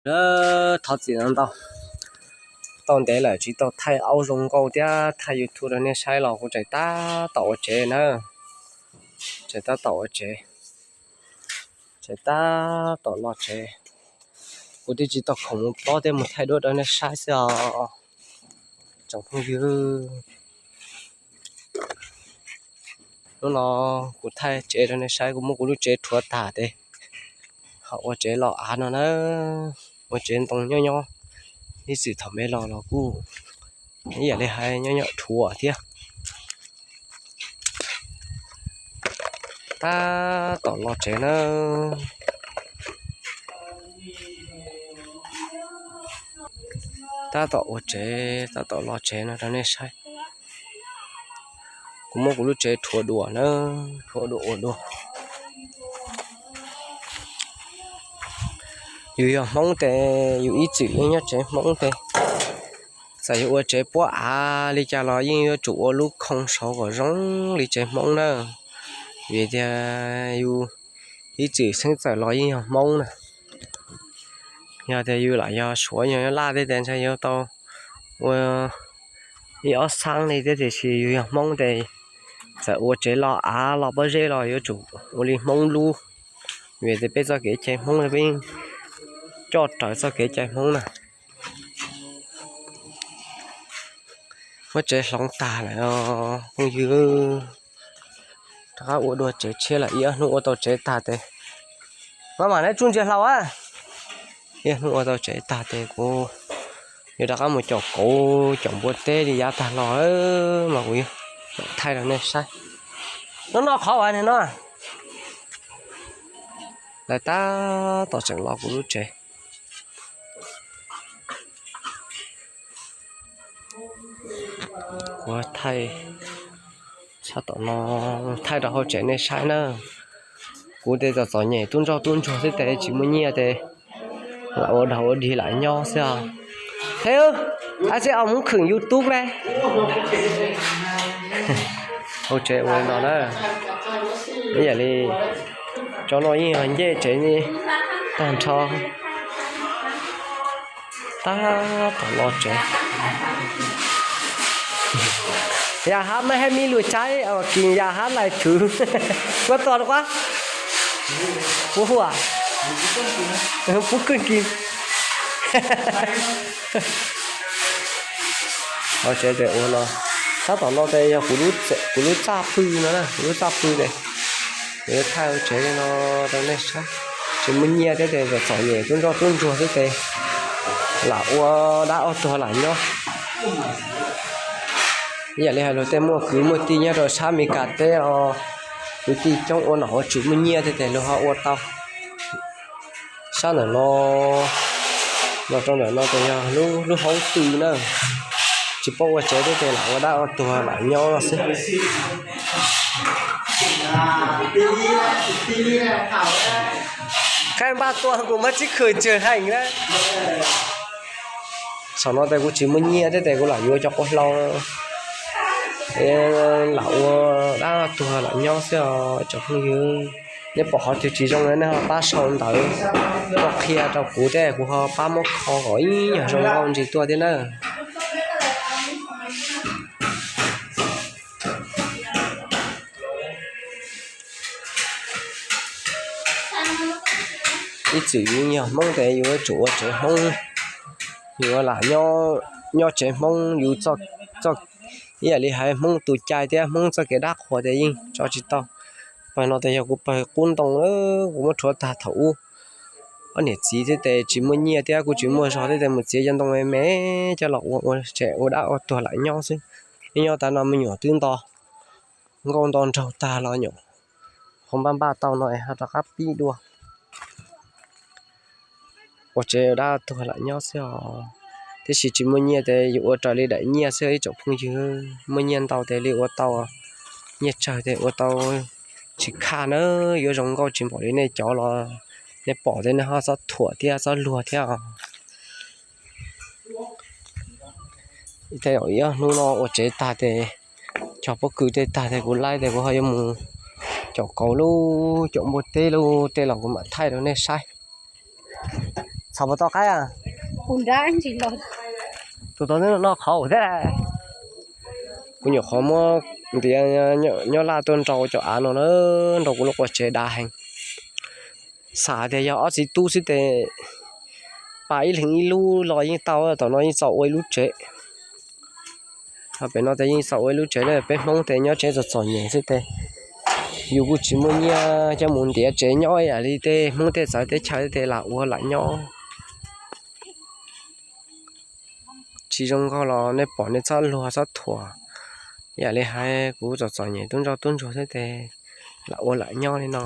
Na, thov txim ntau, tau ntev lawm tsis tau thaij audio zoo nkauj thiab thaij YouTube rau nej saib los kuv tseem tab tom ua tsev na. Tseem tab tom ua tsev, tseem tab tom los tsev. Kuv twb tsis tau khoom mus plob thiab mus thaij duab rau nej saib xwb os tsoom phooj ywg. Hnub no kuv thaij tsev rau nej saib, kuv muab kuv lub tsev rhuav tag ces ho ua tsev los av no na. Ua tsev ntoo nyob nyob, ib txwm thaum me los los kuj ib yam li hais nyob nyob rhuav thiab. Tab tom los tsev na. Tab tom ua tsev, tab tom los tsev no rau nej saib. Kuv muab kuv lub tsev rhuav dua na, rhuav dua ua dua. Yus yog Hmoob ces yus ib txwm yeej nyob tsev Hmoob ces txawm yus ua tsev puab av li cas los yeej yuav tsum ua lub khoo saud kom zoo li tsev Hmoob na. Vim tias yus ib txwm xeeb txawm los yeej yog Hmoob na. Yog tias yus lam yog Suav yog Laj thiab ces ntshai yuav tau ua ib ob xab li thiab, tiam sis yus yog Hmoob ces txawm ua tsev los av los pob zeb los yuav tsum ua li Hmoob lub. Vim tias peb txoj kev cai Hmoob peb coj raws txoj kev cai Hmoob na. Muab tsev hloov tag lawm os phooj ywg. Rov qab ua dua tsev tshiab lawm, ib ob hnub ua tau tsev tag ces, maj mam neb tsuj ntsia hlau a. Ib ob hnub ua tau tsev tag ces kuv yuav rov qab mus caum kauv caum npua teb li yav tag los mas kuv yuav thaij rau nej saib. No no qhov uas no lawv tab tom tseem los kuv lub tsev. Kuv thaij sab tom no, thaij rau hauv tsev nej saib na. Kuv tej txom txom nyem tub ntsoj tub ntsuag xwb ces tsis muaj nyiaj ces lam ua dog ua dig lam nyob xwb os. He, ab tsi os, Hmoob Khwm YouTube ne. Hauv tsev ua li no na. Ib yam li cov no yeej yog ncej tsev tag nrho. Tab tom los tsev. Yam hab mej hab mib lug caib kis yam hab lais thwv. Kuv tos quab, kuv hu, pub kawg kis. Hauv tsev tes ua no, tab tom no tes yog kuv lub txaj pw no, kuv lub txaj pw tes kuv yuav thaij hauv tsev li no rau nej saib. Tsis muaj nyiaj thiab tes txom txom nyem tub ntsoj tub ntsuag xwb tes lam ua dab ua tuag lam nyob. Ib yam li hais luag tej muaj kwv muaj tij nyob rau sab Mes Kas teb os, kwv tij coob ua nom ua tswv muaj nyiaj thiab tes luag ho ua tau. Sab ntawm no, los rau ntawm no tes yog lub hoob tw na, tsis paub ua tsev thiab tes lam ua dab ua tuag lam nyob xwb. Khaij npaj tua kuv muab tsib khw tsawg heev na. Saum no tes kuv tsis muaj nyiaj thiab tes kuv lam yuav cov qau hlau lam ua dab tuag lam nyob xwb os tsoom phooj ywg. Nej pom qhov twg tsis zoo nej ho pab sau ntawv tuaj qhia rau kuv thiab kuv ho pab muab kho kom ib yam zoo nkauj ntsis tuaj thiab na. Ib txwm yus yog Hmoob tes yus yuav tsum ua tsev Hmoob, yus lam nyob tsev Hmoob, yus ib yam li hais Hmoob tus cai thiab Hmoob txoj kev dab qhuas tes yeej tso tsis tau. Pawg no tes yog kuv pawg qub ntoo, kuv muab rhuav tag thaum ub. Ob niam txiv thiab tes tsis muaj nyiaj thiab kuj tsis muaj zog thiab tes mus txiav cov ntoo me me coj los ua ua tsev ua dab ua tuag lam nyob xwb. Nyob nyob tas no me nyuam twb nto nkauj nto nraug tag los nyuam qhuav npaj npaj tau no es ho rov qab pib dua ua tsev ua dab tuag lam nyob xwb os. Tiam sis tsis muaj nyiaj tes yus ua raws li daim nyiaj xwb ib tsoom phooj ywg, muaj nyiaj ntau tes li ua tau, nyiaj tsawg tes ua tau tsis khaj na, yuav zoo nkauj tsis npaum li nej cov los nej pom tes nej ho txhob thuam thiab txhob luag thiab os. Tej zaum ib ob hnub no ua tsev tag tes cog pob kws tej tag tes kuv laib tes kuv ho yuav mus caum kauv lub caum npua teb lub tej los kuv mam thaij rau nej saib. Qhov puas tau qaib a? Tus tod noj qhov thiab. Kuv nyuam qhuav muab ntiav nyob laj tuaj nrau cov av no na, nrau kuv lub qua tsev dav heev. Xav tias yog ob txiv tub xwb tes pa ib leeg ib lub los yeej tau, tom no yeej txaus ua ib lub tsev. Pem no tes yeej txaus ua ib lub tsev na, peb Hmoob tes nyob tsev txom txom nyem xwb tes yus kuj tsis muaj nyiaj coj mus ntiav tsev nyob ib yam li tej Hmoob tej txawv teb chaws tes lam ua lam nyob. Tsis zoo nkauj los nej pom nej txhob luag txhob thuam, ib yam li hais kuv txom txom nyem tub ntsoj tub ntsuag xwb tes lam ua lam nyob li no.